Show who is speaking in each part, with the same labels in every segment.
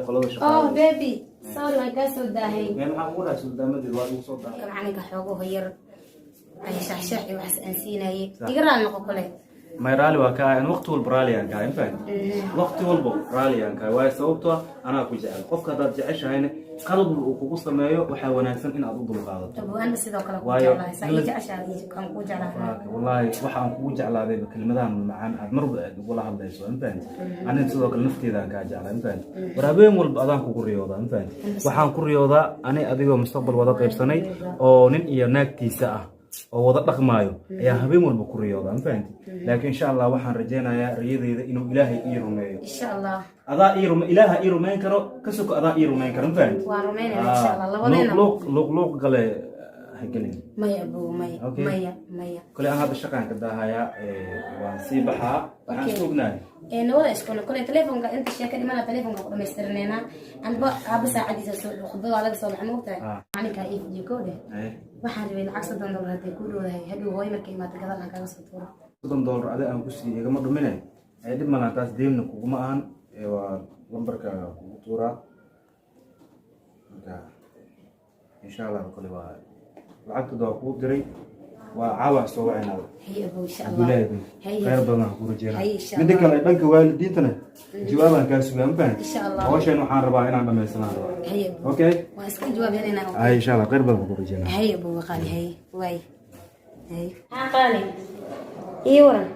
Speaker 1: Qolada
Speaker 2: Oh
Speaker 1: shaqada.
Speaker 2: Baby, sorry, waan kaa soo daahay.
Speaker 1: Meel maxaa kugu dhahay? Suldaamadeed waa igu soo daahay.
Speaker 2: Macalinka xoogaho yar ay shaxshax iyo waxaas aan siinayay. Iga raali noqo kole.
Speaker 1: May, raali waa kaa. Waqti walba raali aan kahay, ma fahamti? Waqti walba raali aan kahay, waayo sababtoo ah anaa ku jecel. Qofka haddaad jeceshahayna, qalad uu kugu sameeyo, waxaa wanaagsan in aad u dulqaadato.
Speaker 2: Aniba sidoo kale ku jeclahay, saa ii jeceshahay kan kuu jeclahay.
Speaker 1: Wallaahi waxa aan kugu jeclaadayba kelimadahan macaan aad marba aad ugula hadlayso, ma fahamti? Aniga sidoo kale nafteeda aan kaa jeclaa, ma fahamti? War habeen walba adaan kugu riyoodaa, ma fahamti? Waxaan ku riyoodaa ani adigoo mustaqbal wada qaybsanay oo nin iyo naagtiisa ah oo wada dhaqmaayo ayaa habeen walba ku riyoodaa, ma fahamti? Laakiin insha Allah waxaan rajaynayaa riyadeyda inuu Ilaahay ii rumeeyo.
Speaker 2: Insha Allah.
Speaker 1: Adaa ii rume, Ilaaha ii rumeyn karo, ka soko adaa ii rumeyn karo, ma fahamti?
Speaker 2: Waan rumeynayna insha Allah labadeena.
Speaker 1: Luuq luuq luuq gale ha gelin.
Speaker 2: Maya abow, maya.
Speaker 1: Okay.
Speaker 2: Maya, maya.
Speaker 1: Kole aan hadda shaqaan ka daahayaa, waan sii baxaa, waxaan isku ognahay.
Speaker 2: Nawada iskuna kole telefonka inta sheeka dhimana telefonka ku dhamaystirneena. Anba aaba saacadiisa soo dhow, khudbada laga soo baxay, moogtahay? Macalinka ii fidiyo kowdhe. Waxaan rabay lacag $30 hadday ku dhowdahay, hadhow hooyo markay imaato gadaal aan kaga soo tuuro.
Speaker 1: $30 adi aan ku siiyey igama dhumine. Dhib malaan, taas deemna kuguma ahan. Waa lambarka kugu tuuraa. Marka insha Allah kole waa lacagtooda waa kugu diray, waa caawa soo wacinaa.
Speaker 2: Haye abow, insha Allah. Haye.
Speaker 1: Khayr badan aan ku rajeynaa.
Speaker 2: Haye, insha
Speaker 1: Midda
Speaker 2: Allah.
Speaker 1: kale, dhanka waalidiintana jawaabaan kaa sugaa, ma fahanti?
Speaker 2: Insha Allah.
Speaker 1: Hawshan waxaan rabaa inaan dhamaysanaan rabaa.
Speaker 2: Haye abow.
Speaker 1: Okay.
Speaker 2: Waan iska jawaab helaynaa.
Speaker 1: Ay, insha Allah khayr badan ku rajeynaa.
Speaker 2: Haye abow, qaali, haye waay, haye haa, qaali, ii waran.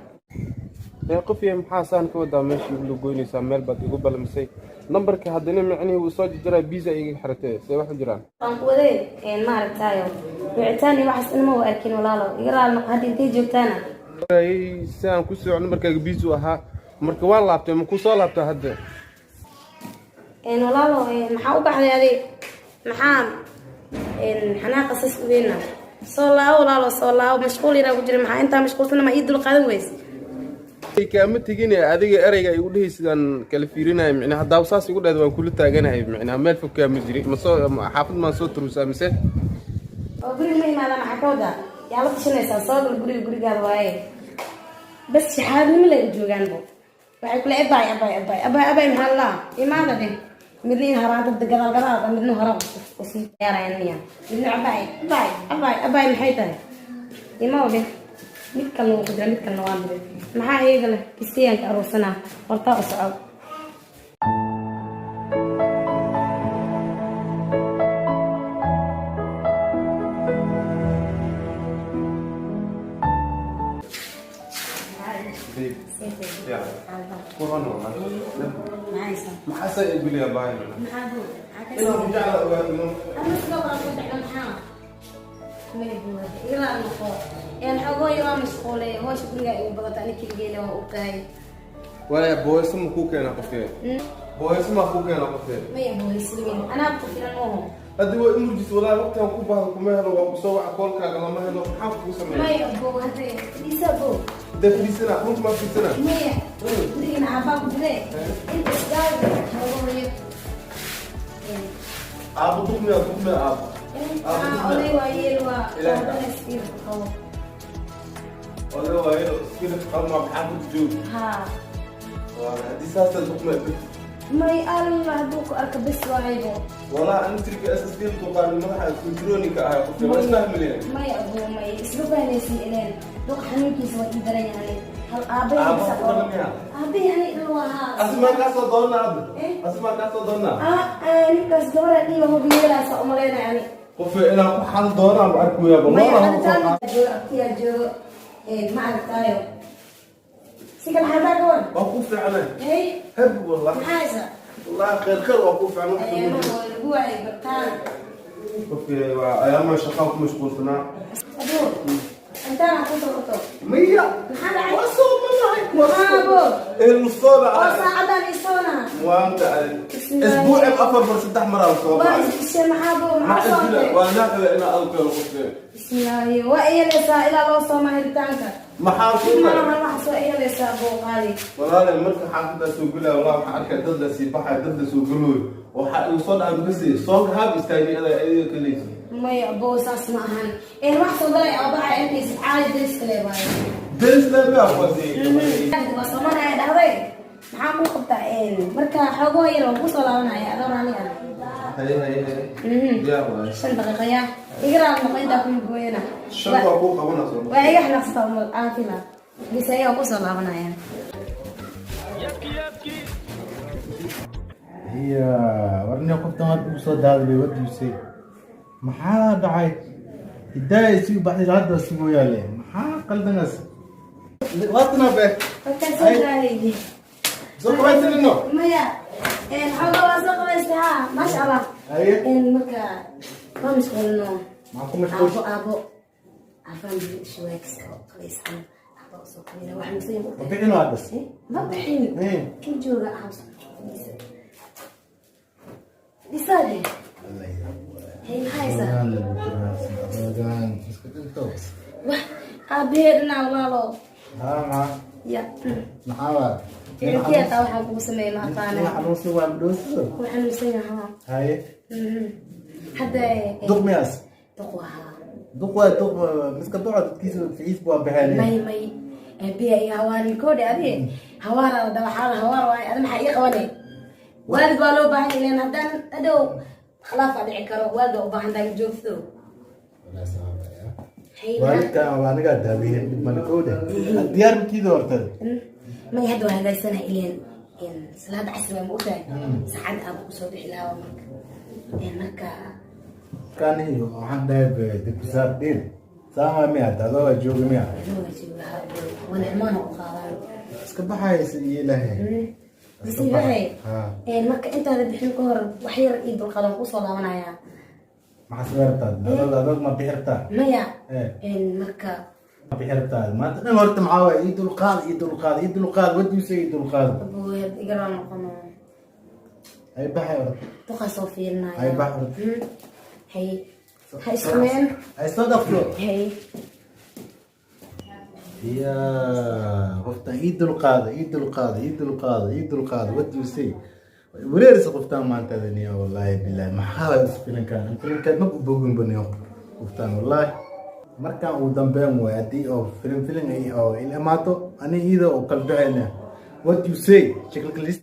Speaker 3: Ee qofiya, maxaa saan ka wadaa? Meeshii igu goynaysaa, meel baad igu balamisay, nambarka haddana micnihii wuu soo jajaraa, biisa iga xiratee, see wax u jiraan?
Speaker 2: Waan ku waday, maaragtaayo wicitaan iyo waxaas inama wa arkin. Walaalo, iga raali noqo. Hadda intay joogtaana?
Speaker 3: Ay, si aan ku soo nambarkaaga biisu ahaa, marka waan laabtay, ma ku soo laabtaa hadda?
Speaker 2: Walaalo, maxaa u baxday adi? Maxaa xanaaqa sas u weyna? Soo laabo walaalo, soo laabo. Mashquul yaraa ku jira. Maxaa intaa mashquulsana ma ii dul qaadan weyse?
Speaker 3: Kaama tegine, adiga ereyga igu dhihi sidaan kala fiirinaya micnaha. Haddaa saas igu dhahda, waan kula taaganahay micnaha, meel fog kaama jiri. Ma soo xaafad maan soo turusaa mise?
Speaker 2: Oo guriga ma imaada? Maxaa ka wadaa? Yaa la tashanaysaa? Soo gal guriga, gurigaada waaye. Bas shaxaadnimo lay u joogaanbo, waxay kule abay abay abay abay abay. Maxaa laa imaada dheh? Midna in haraanta gadaal gadaal, midna hore usii ciyaarayaan miya? Midna abay abay abay abay, maxay tahay? Imaw dheh. Mid kalena wuu ku jira, mid kalena waa diray. Maxaa iyaga leh kistiyaanka aruursanaa? Hortaa u soco.
Speaker 3: Maxaa saa iguli abaay?
Speaker 2: Maxaa buu?
Speaker 3: Inaan ku jeclaa ogaato ma.
Speaker 2: Ama sidoo kale ku jecla. Maxaa ilaa noqo xogoo yaraa mashquulay, howsha guriga igu badata, ani keligeena waa ogtahay.
Speaker 3: Walaa booyso ma kuu keena qofkee? Booyso ma kuu keena qofkee?
Speaker 2: Maya, booysilmin, anaa ku filan mooho.
Speaker 3: Haddi waa imurjis walaa, waqtigan ku baahdo kuma helo, waa kusoo waca, koolkaaga lama helo. Maxaa kugu sameeya?
Speaker 2: Maya bo, hadde fadhiisa bo.
Speaker 3: Dee fadhiisana, runta maa fadhiisana.
Speaker 2: Maya, gurigana aabbaa ku jire inta isgaaga xogoo yar.
Speaker 3: Aabo duqmiya, duqmiya aabo.
Speaker 2: Oday waa yeel, waa
Speaker 3: Ilaahay ka.
Speaker 2: iskiil qabo.
Speaker 3: Oday waa yeel iskila qalma, maxaa ku joog?
Speaker 2: Haa.
Speaker 3: Haddii saasa duqmiya.
Speaker 2: May, Allah hadduu ku arka bes waaybo.
Speaker 3: Walaa antirka SSD tuqaan madaxa kontrooninka ah, qofka waa isfahmi leeyahay.
Speaker 2: Maya abuu, may isma fahmaysin ileen duq xanuunkiisa waa ii daran yahay hal aabbahay.
Speaker 3: Aabbaha ku dhalan miyaa?
Speaker 2: Aabbahay ani dhal waa.
Speaker 3: Asimaa kaa soo doonaa hadda?
Speaker 2: Eh?
Speaker 3: Asimaa kaa soo doonaa?
Speaker 2: Ninkaas gabadha dhiiba hubiyeelaasa umaleynaya ani.
Speaker 3: Qofka inaan ku xal doonaan ma arkuyaaba.
Speaker 2: Maya.
Speaker 3: Noolaa.
Speaker 2: Aditaan joogo, abtiyaa joogo, ma aragtaayo si kale xaldaa ka waran.
Speaker 3: Waa ku fiicnay.
Speaker 2: Hey.
Speaker 3: Heb wallah.
Speaker 2: Maxaa haysa?
Speaker 3: Wallahi khayr khayr, waa ku fiican wax.
Speaker 2: Ayaamaha waa lagu waayay bartaan.
Speaker 3: Qofka waa ayaamaha shaqaan ku mashquulsanaa.
Speaker 2: Abuu, intaana ku soo qabto.
Speaker 3: Maya.
Speaker 2: Maxaa dhacay?
Speaker 3: Waa soo manahay.
Speaker 2: Maxaa abuu?
Speaker 3: Ehlusoona.
Speaker 2: Oo saacadan isoona.
Speaker 3: Waanta adi.
Speaker 2: Bismillah.
Speaker 3: Isbuucin afar mar, saddex mar aan soo
Speaker 2: waa
Speaker 3: baxay.
Speaker 2: Isdishe maxaa abuu?
Speaker 3: Ma
Speaker 2: maxaa soo
Speaker 3: isdila
Speaker 2: qabtay?
Speaker 3: Waa naaxda inaa aad keeno qofke.
Speaker 2: Bismillaahi, waa iyaleysaa ilaa loo soomaa helitaanka.
Speaker 3: Maxaa soo
Speaker 2: Malahan waxa soo iyaleysaa buuqaali.
Speaker 3: Walaale, marka xaafaddaa soo gelaya, walaa waxaa arkaya dad la sii baxaya, dad la soo gelooyo. Waxaa igu soo dhacay makasi soonka haab istaagay adaa adiga kaleysa.
Speaker 2: Maya aboo, saas ma ahan. Wax soo galay oo baxay arkaysid, caadi daris kale waaye.
Speaker 3: Daris la miyaa kuwaasi?
Speaker 2: Waa soomanaya dhahday. Maxaa kuu qabtaa? Marka xoogoo yar waan kusoo laabanaya, adoo raalli ah.
Speaker 3: Haye, haye, haye. Diyaar waaye.
Speaker 2: 5 daqiiqo yaa iga raali noqo, intaa kugu gooyana.
Speaker 3: 5 waa kuu qabanaysa.
Speaker 2: Waa iga xanaaqsataa umal aan fila bise ayaa kusoo laabanaya.
Speaker 4: Iya, warni qoftan hadda ugu soo daadalay wadiisay. Maxaa dhacay? Hidaaya si u baxday hadda sugo yaale. Maxaa qaldanas?
Speaker 3: Waatana be.
Speaker 2: Markaa soo daayay.
Speaker 3: Soo qabaysanino.
Speaker 2: Maya, xoogaa waa soo qabaystay, haa, maasha Allah.
Speaker 4: Haye.
Speaker 2: Marka waa mashquulino.
Speaker 4: Maxaa ku mashquul?
Speaker 2: Aabo, aabo aabaan shuwaagista oo qabaysan, aabo soo qabina wax xanuunsan.
Speaker 4: Ma bixin waa dhas.
Speaker 2: Ma bixin. Kan jooga aabo fadhiisa dhisaade. Hey, maxaa haysaa?
Speaker 4: Rogaan lagu jiraa, rogaan. Iska dhinto.
Speaker 2: Wax aabahee dhinaa walaalo.
Speaker 4: Haa, maxaa?
Speaker 2: Ya.
Speaker 4: Maxaa waa?
Speaker 2: Ilkiyataa waxaan kugu sameeyey ma
Speaker 4: Nin
Speaker 2: aqaana.
Speaker 4: xanuunsan waa madhoosiso.
Speaker 2: Wuu xanuunsan yahaa.
Speaker 4: Haye.
Speaker 2: Hadda
Speaker 4: Duq miyaas?
Speaker 2: Duq ahaa.
Speaker 4: Duq waa duq, miska duco dadkiisa ficiis waa baxeen.
Speaker 2: May, may, aabiya iyo hawaarin koodhe adi hawaara la dhawaxaada hawaar waaye. Adi maxaa ii qabane? Waalid waa loo baahan yahay, ileen haddaan hadhow khilaafaa dhici karo. Waalid waa u baahan tahay joogto. Hey,
Speaker 4: Waalidka waa anigaa daaweeyay dhib male kowda. Diyaar matiida horta.
Speaker 2: May, hadda waa hagaagsanaa, ileen salaada casri waa ma ogtahay, saacadda aaba kusoo bixi lahaa marka. Marka
Speaker 4: Kani waxaan dhahay dibsaar dhiil. Saama miya adoo waa jooga miya?
Speaker 2: Adoo waa jooga, wana xumaana ku qaadaan.
Speaker 4: Iska baxaysa iyo Ilaahay.
Speaker 2: Bisi baxay.
Speaker 4: Haa.
Speaker 2: Marka intaada bixin ka hor wax yar ii dulqaadan, kusoo laabanayaa.
Speaker 4: Maxaa soo rabtaa? Adoo ma bixi rabtaa?
Speaker 2: Maya.
Speaker 4: Eh.
Speaker 2: Marka
Speaker 4: Ma bixi rabtaa? Maanta dhan horta maxaa waaye? Ii dulqaad, ii dulqaad, ii dulqaad, wadiisa ii dulqaad.
Speaker 2: Abuweed igala noqono.
Speaker 4: Ay baxay horta.
Speaker 2: Duqaa soo fiirinaya.
Speaker 4: Ay bax horta.
Speaker 2: Hay, ha isxumeen.
Speaker 4: Ay soo dhaqso.
Speaker 2: Hay.
Speaker 4: Ya, qoftan ii dulqaada, ii dulqaada, ii dulqaada, ii dulqaada, wadiisay. Wareerisa qoftaan maanta adaniya, wallaahi bilaahi. Maxaa waay filinkan? Filinkan ma u bogin baniyo qoftaan, wallaahi. Markaan uu dambeyn waay haddii oo filin filin ay oo il imaato ani iyada oo kala bixayna. What you say? Shakal list.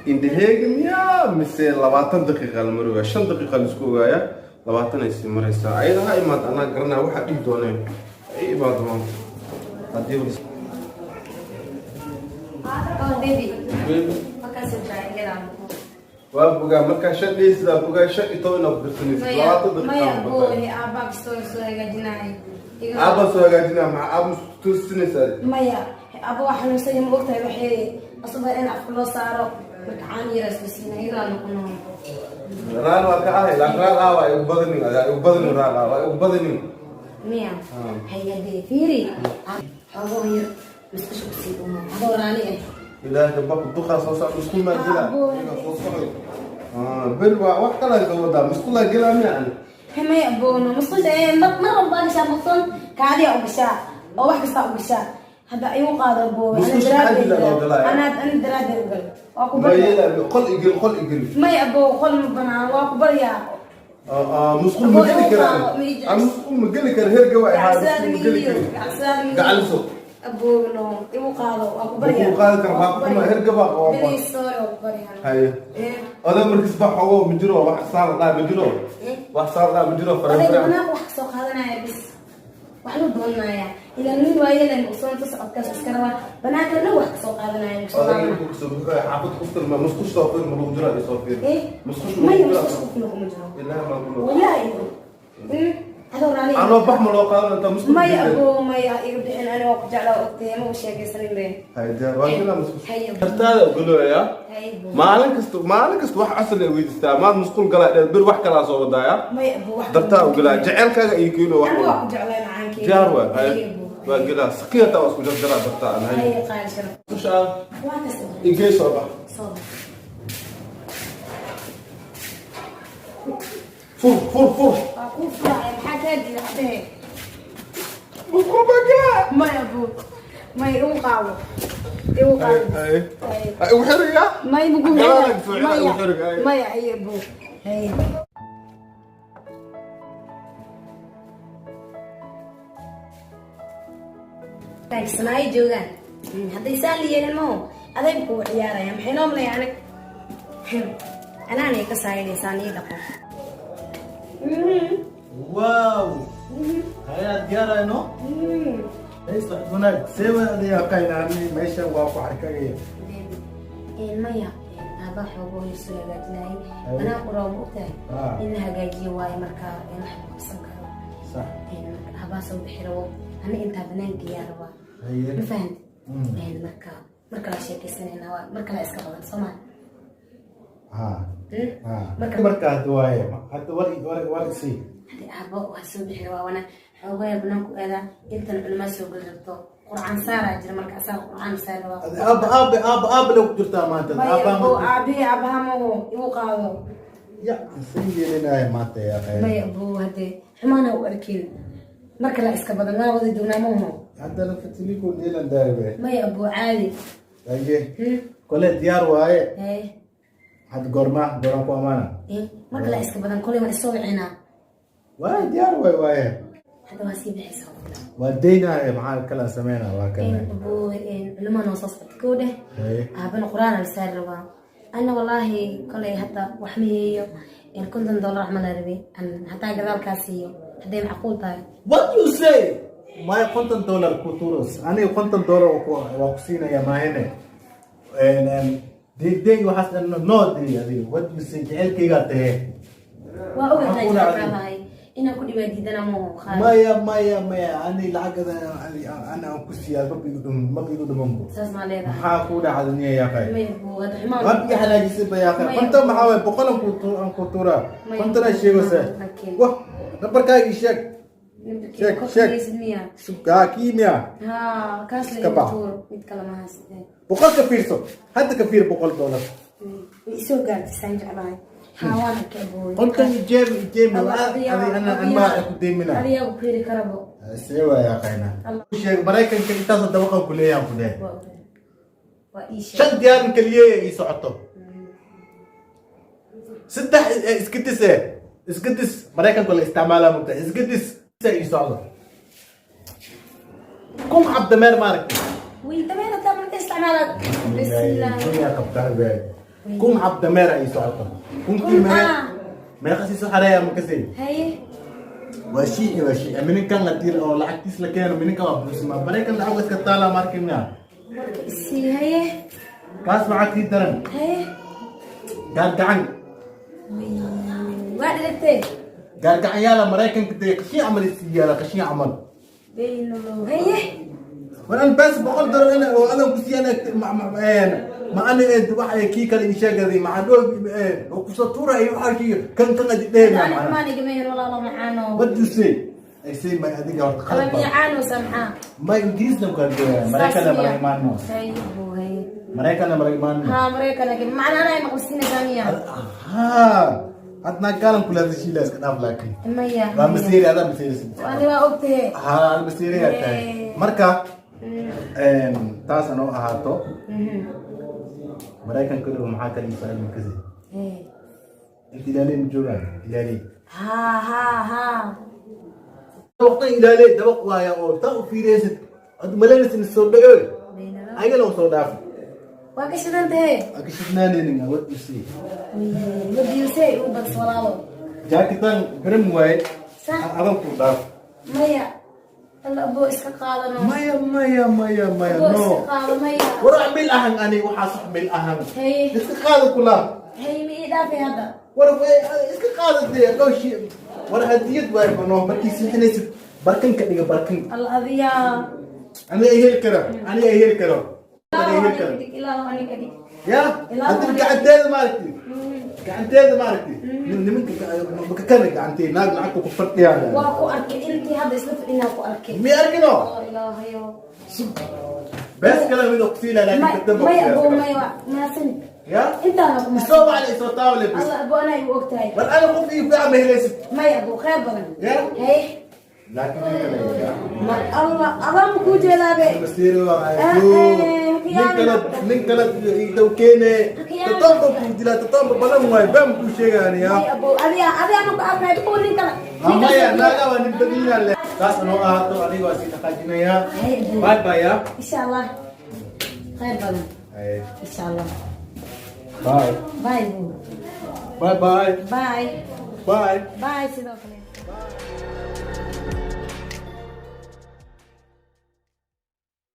Speaker 3: Indhaheega miyaa mise 20 daqiiqa la maroogaa? 5 daqiiqa la isku ogaaya, 20 ay sii maraysaa. Ayada ha imaad, anaa garanaa waxaa dhihi dooneen. Ay imaado maanta haddii
Speaker 2: Oh baby, markaa soo daaya igala noqo.
Speaker 3: Waa bogaa markaa 5 dhehaysidaa, bogaa 15 inaad ku darsanaysid.
Speaker 2: Maya.
Speaker 3: 20 daqiiqa
Speaker 2: Maya.
Speaker 3: la bataa.
Speaker 2: Booy aabaa kastoo soo hagaajinaya.
Speaker 3: Aabaa soo hagaajinaa? Maxaa aaba toosinaysaa?
Speaker 2: Maya, aaba waa xanuunsan yahay, ma ogtahay? Waxay asuba in afka loo saaro, marka caan yara soo siina, igala noqono.
Speaker 3: Raal waa ka ahay, laakiin raal ah waa igu badanin, adaa igu badanin, raal ah waa igu badanin.
Speaker 2: Miya? Hay, hadee fiiri, xoogoo yar musqusha kusii dhumo, adoo raali ah.
Speaker 3: Ilaahay ka baq, duqaa soo socda, musqul maa gela?
Speaker 2: Aabo.
Speaker 3: Soo socdo bel waa wax kale soo wadaa, musqulaa gelaa miya ani?
Speaker 2: Maya aboono, musqusha mar mar walba gashaa maqson, kaadiya u gashaa oo wax kastaa u gashaa. Hadda igu qaado aboo.
Speaker 3: Musqusha caadi loo galaa.
Speaker 2: Ana daraaddeed u gal, waa ku
Speaker 3: Ma
Speaker 2: baryaa.
Speaker 3: yeelaa, qol igel, qol igel.
Speaker 2: Maya aboo, qol ma banaan, waa ku baryaa.
Speaker 3: Musqul ma geli karaa?
Speaker 2: Aboo,
Speaker 3: Musqul ma geli kara, herga waa ahaa, musqul ma geli kari. Gacaliso.
Speaker 2: Aboono, igu qaado, waa ku
Speaker 3: Ma
Speaker 2: baryaa.
Speaker 3: kuu qaadi karo, waa ku xuma, herga baa qaba.
Speaker 2: Please, sorry, waa ku baryaa.
Speaker 3: Haye. Oday markis ba xogo ma jiro, wax saan la ma jiro, wax saan la ma jiro.
Speaker 2: Odayga
Speaker 3: Faran.
Speaker 2: Banaanka wax kasoo qaadanaya bis, wax lu doonaya ilaa nin waayelen usoo inta socodkaas iska rabaa, banaanka dhan wax kasoo qaadanaya soo
Speaker 3: Odayga
Speaker 2: laabanaya.
Speaker 3: markuu kasoo buxo xaafad qoftan ma musqush soo fiir, ma lagu jiro soo fiir.
Speaker 2: Eh?
Speaker 3: Musqush ma
Speaker 2: Maya.
Speaker 3: lagu jiro?
Speaker 2: Musqusha qofna kuma jiro.
Speaker 3: Ilaaha ma ku
Speaker 2: Wallahi adoo raali.
Speaker 3: Anoo bax ma loo qaadan inta musqush?
Speaker 2: Maya aboo, maya, iga bixin, ani waa ku jeclaa, ogtay, ma u sheekaysanin be.
Speaker 3: Hayda, waa gela musqush.
Speaker 2: Haye.
Speaker 3: Dartaada ogolooya.
Speaker 2: Haye boo.
Speaker 3: Maalin kasta, maalin kasta wax asal ay weydiistaa, maad musqul galaa dheer, bir wax kalaa soo wadaaya.
Speaker 2: Maya aboo, wax
Speaker 3: Dartaa ogolaa jaceylkaaga iyo keeno wax.
Speaker 2: Anigu waa ku jeclaa macaankeyga.
Speaker 3: Diyaar waay.
Speaker 2: Haye
Speaker 3: Haye.
Speaker 2: boo.
Speaker 3: Waa gelaa sakiyata, waa isku jarjaraa dartaa aan haye.
Speaker 2: Haye, qaali sharaf.
Speaker 3: Musqusha.
Speaker 2: Waa kasta.
Speaker 3: Igey, soo bax.
Speaker 2: Soo bax.
Speaker 3: Fur, fur, fur.
Speaker 2: Waa kuu furaya, maxaa kaa diiday hadee?
Speaker 3: Musqul baa gelaa.
Speaker 2: Maya boo, maya, igu qaado, igu qaado.
Speaker 3: Haye.
Speaker 2: Haye.
Speaker 3: Ay, ugu xiriyaa.
Speaker 2: Maya, mugu.
Speaker 3: Galaalag soo xira,
Speaker 2: Maya.
Speaker 3: ugu xiriga, haye.
Speaker 2: Maya, haye boo, haye. Taagsanaayo joogaan. Hadday saan la yeelin maho. Adayb kugu ciyaaraya, maxay noo malaya anag anaanay ka saayinaysaan ii dhaqo.
Speaker 4: Wow, hayaa diyaarayno. Wanaag sewa adiga qaynaani meeshan waa ku arkagaya.
Speaker 2: Maya, aabaa xoogo soo hagaajinayay anaa quraa, ma ogtahay? In la hagaajiyo waaye, marka wax ma qabsan karo.
Speaker 4: Sax.
Speaker 2: Marka aabaa soo bixi rabo, ana intaa banaanka yaa rabaa. Ma fahanti? Marka marka la sheekaysanayna waa mar kale iska badan, soo maa?
Speaker 4: Ha ha. Marka hadda waaye, hadda war isii.
Speaker 2: Hadi aabo waa soo bixi rabaa, wana xoogaya banaanku aadaa, intan culimaa soo geli rabto, qur'aan saaraa jira, marka asaa qur'aan saar rabaa.
Speaker 4: Aaba aaba aaba aaba la ku jirtaa maanta. Aaba.
Speaker 2: Aabihi, aabaha maho igu qaado.
Speaker 4: Ya sin yeelinaya maanta yaa qayna.
Speaker 2: Maya abuu, hadee xumaana u arkin, mar kale iska badan, waa wada joognaa maho.
Speaker 4: Haddana fatiliko yeelan daawe.
Speaker 2: Maya abuu, caadi.
Speaker 4: Haye, kole diyaar waaye. Hadda goorma gooraan ku amaana?
Speaker 2: Mar kale iska badan, koley waan isoo wicinaa.
Speaker 4: Waaye, diyaar waay waaye.
Speaker 2: Hadda waa sii bixaysaa.
Speaker 4: Waa daynaya, maxaa kala sameynaa, waa kana.
Speaker 2: Abuu, culimaa noo soo socota, kow dheh. Aabana qur'aan la saari rabaa, ana wallaahi koley hadda wax ma heeyo, $50 camal la rabay hataa gadaalkaa siiyo, hadday macquul tahay.
Speaker 4: What you say? Maya, $50 ku turos, aniga $50 waa ku siinaya maahine. Deegdeeg waxaas dhan noo diri adiga. What you say? Jecelkaygaa tahe.
Speaker 2: Waa ogahay jecelkaadahay, inaan ku dhibaadiidana maho qaali.
Speaker 4: Maya, maya, maya, ani lacagada ana aan ku siiyaa maba igu dhumanbo.
Speaker 2: Saas maa leedahay?
Speaker 4: Maxaa ku dhacda niya yaaqay?
Speaker 2: Maya buu, hadda xumaan.
Speaker 4: Waad iga xanaajisay ba yaaqay.
Speaker 2: Maya.
Speaker 4: 50 maxaa waay? 100 aan ku turaa.
Speaker 2: Maya.
Speaker 4: 50 aa sheegaysaa.
Speaker 2: Laakiin-
Speaker 4: Wah, nambarkaaga ii sheeg. Sheeg, sheeg.
Speaker 2: Miya?
Speaker 4: Kaa kiimiya.
Speaker 2: Haa, kaas la
Speaker 4: Iska bax.
Speaker 2: tuur, mid kale ma haystee.
Speaker 4: 100 ka fiirso, hadda ka fiir, $100.
Speaker 2: Way isoo gaartisaan jeclahay, haa, waan arkay abooy.
Speaker 4: 50 ijeemi ijeemi adi ana anmaa ku deymina.
Speaker 2: Adiyaa ku heli karabo.
Speaker 4: See waa yaaqayna? Sheeg, Maraykanka intaasoo dabaqan ku leeyahan ku dheh.
Speaker 2: Waa ogahay, waa ii sheeg.
Speaker 4: Shan diyaarin kaliyeeya ii socoto, saddex iska dis, iska dis, Maraykanka la isticmaalaa mugta, iska dis ii socdo, 1000 xab dameer maaragtay.
Speaker 2: Way, dameer hataa marka isticmaala, bismillah.
Speaker 4: Dunya qabtaa bee, 1000 xab dameer ay socoto, kunkii
Speaker 2: Kun.
Speaker 4: Mee meeqa sii soo xareeya makasay?
Speaker 2: Haye.
Speaker 4: Waa shiici, waa shiici, mininkan la dil oo lacagtiis la keeno, mininkan waa buusima, Maraykan lacag iska taala markina.
Speaker 2: Marka isii, haye.
Speaker 4: Kaas maxaa kii daran?
Speaker 2: Haye.
Speaker 4: Gaargacan.
Speaker 2: Waa dhigtay.
Speaker 4: Gaargacan yaala Maraykanka dee, qashin camal isii yaala, qashin camal.
Speaker 2: Beynolow, haye.
Speaker 4: War an bas $100 ina oo adan ku siiyana ma ana wax ay kii kale ii sheegaday ma dhow oo ku soo tuura iyo waxa kii kan kan adi dheer.
Speaker 2: Ani
Speaker 4: macna
Speaker 2: xumaan igama hen, walaalo macaano.
Speaker 4: What you say? I say my adiga horta
Speaker 2: Alla
Speaker 4: qalad baa.
Speaker 2: miyacaano samxaa.
Speaker 4: Ma Ingiriisna ku hadlaya, Maraykanna mara imaano.
Speaker 2: Haye buu, haye.
Speaker 4: Maraykanna mara imaano.
Speaker 2: Haa, Maraykan laakiin macna anaa maqalsiinaysaa miya?
Speaker 4: Ha, hadna gaalan kula hadashiila iska dhaaf laakiin.
Speaker 2: Maya.
Speaker 4: Waa masiiri, adaa masiiri.
Speaker 2: Ani waa ogtahe.
Speaker 4: Ha, masiiri ayaa tahay. Marka taas anoo ahaato, Maraykanka dhow maxaa kale ii saaciid kasi? Inta ilaaley ma joogaan ilaaley?
Speaker 2: Haa haa haa.
Speaker 4: Waqtan ilaaley dabaq waaya oo taa u fiireysid ad malaynaysid in soo dhaco, ayagana u soo dhaaf.
Speaker 2: Waa ka shidan tahe.
Speaker 4: Aa ka shidnaanaynin. What you see?
Speaker 2: What do you say? U bads, walaalo.
Speaker 4: Jaakitan garan waaye.
Speaker 2: Sax.
Speaker 4: Adan ku dhaaf.
Speaker 2: Maya, alla aboo, iska qaadano.
Speaker 4: Maya, maya, maya, maya.
Speaker 2: Aboo,
Speaker 4: no.
Speaker 2: Iska qaado, maya.
Speaker 4: War mil ahan, ani waxaa sax mil ahan.
Speaker 2: Haye.
Speaker 4: Iska qaado kula.
Speaker 2: Haye, ma ii dhaafay hadda?
Speaker 4: War iska qaado dee, dhowr shay war hadiyad waay bano, markii siixinaysid barkan ka dhiga, barkan.
Speaker 2: Alla adiyaa.
Speaker 4: Aniga ay heli karo, aniga ay heli karo, aniga ay heli karo.
Speaker 2: Ilaahu aniga dhig.
Speaker 4: Ya.
Speaker 2: Ilaahu
Speaker 4: hadii
Speaker 2: aniga.
Speaker 4: Gacanteeda maaragtay, gacanteeda maaragtay, nimanka makakana gacanteeda naag lacagta ku fadhiyaan.
Speaker 2: Waa ku arkay, intii hadda isla fadhinaa ku arkay.
Speaker 4: Mi arkino?
Speaker 2: Oo ilaahayo.
Speaker 4: Bes kale mid ku siila laakiin kadamba.
Speaker 2: Maya aboo, maya, maasan.
Speaker 4: Ya.
Speaker 2: Intaana ku
Speaker 4: isoo wacli, isoo taawle bes.
Speaker 2: Alla aboo, anaa igu ogtahay.
Speaker 4: War ana qof ii fiican ma helaysid.
Speaker 2: Maya aboo, khayr badan.
Speaker 4: Ya.
Speaker 2: Haye.
Speaker 4: Laakiin nin kale ya.
Speaker 2: Mar alla adaan ma kuu jeedaabe.
Speaker 4: Masiiri waa
Speaker 2: Eh,
Speaker 4: nin kale, nin kale ii keene.
Speaker 2: Hakiyaana.
Speaker 4: Tatomba kuu dilaa, tatomba balan waay baan kuu sheegaani ya.
Speaker 2: Maya aboo, adiga adiga ma ku arkay kuwa nin kale.
Speaker 4: Maya, naaga waa nin badiina leh, taas anoo ahaato, aniga waa sii dhaqaajinayaa.
Speaker 2: Haye aboo.
Speaker 1: Bye bye ya.
Speaker 2: Insha Allah, khayr badan.
Speaker 4: Haye.
Speaker 2: Insha Allah.
Speaker 4: Bye.
Speaker 2: Bye buu.
Speaker 4: Bye bye.
Speaker 2: Bye.
Speaker 4: Bye.
Speaker 2: Bye sidoo kale.